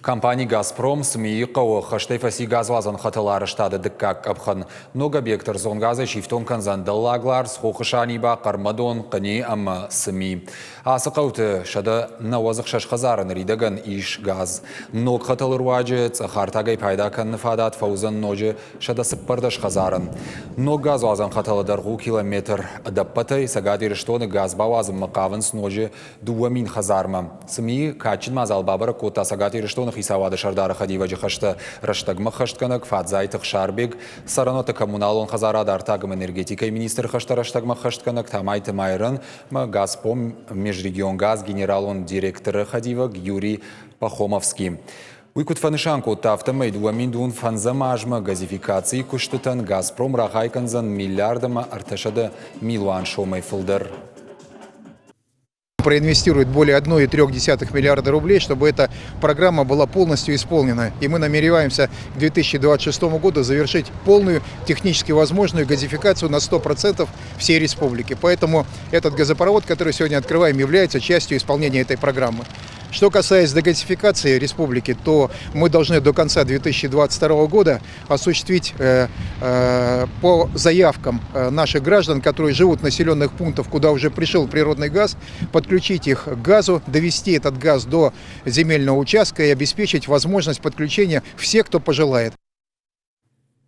Компани «Газпром» Цмийы хъӕуы хӕстӕй фӕци газуадзӕн хӕтӕлы арӕзтады дыккаг къӕпхӕн. Ног объект ӕрдзон газӕй сифтонг кӕндзӕн Дӕллаг Ларс, Хохы Саниба, Хъӕрмӕдон, Хъни ӕмӕ Цми. Ацы хъӕуты 196 хӕдзары ныридӕгӕн ис газ. Ног хӕтӕлы руаджы цъӕх артагӕй пайда кӕныны фадат фӕуыдзӕн ноджы 114 хӕдзарӕн. Ног газуадзӕн хӕтӕлы дӕргъ у километр. Ӕдӕппӕтӕй Цӕгат Ирыстоны газ бауадзынмӕ хъавынц ноджы 2000 хӕдзармӕ. ЦМИ-йы кадджын мадзал бабӕрӕг кодта Цӕгат Ирыстоны хицауады сӕрдары хӕдивӕджы хӕстӕ рӕстӕгмӕ хӕстгӕнӕг Фадзайты Ӕхсарбег, цӕрӕнуӕтты коммуналон хӕдзарады артаг ӕмӕ энергетикӕйы министры хӕстӕ рӕстӕгмӕ хӕстгӕнӕг Тамайты Майрӕн ӕмӕ Газпром Межрегионгаз генералон директоры хӕдивӕг Юрий Пахомовский. Уый куыд фӕнысан кодта, афтӕмӕй 2005 азмӕ газификацийы куыстытӕн «Газпром» рахай кӕндзӕн миллиард ӕмӕ 300 милуан сомӕй фылдӕр. Проинвестирует более 1,3 миллиарда рублей, чтобы эта программа была полностью исполнена. И мы намереваемся к 2026 году завершить полную технически возможную газификацию на 100% всей республики. Поэтому этот газопровод, который сегодня открываем, является частью исполнения этой программы. Что касается дегазификации республики, то мы должны до конца 2022 года осуществить по заявкам наших граждан, которые живут в населенных пунктах, куда уже пришел природный газ, подключить их к газу, довести этот газ до земельного участка и обеспечить возможность подключения всех, кто пожелает.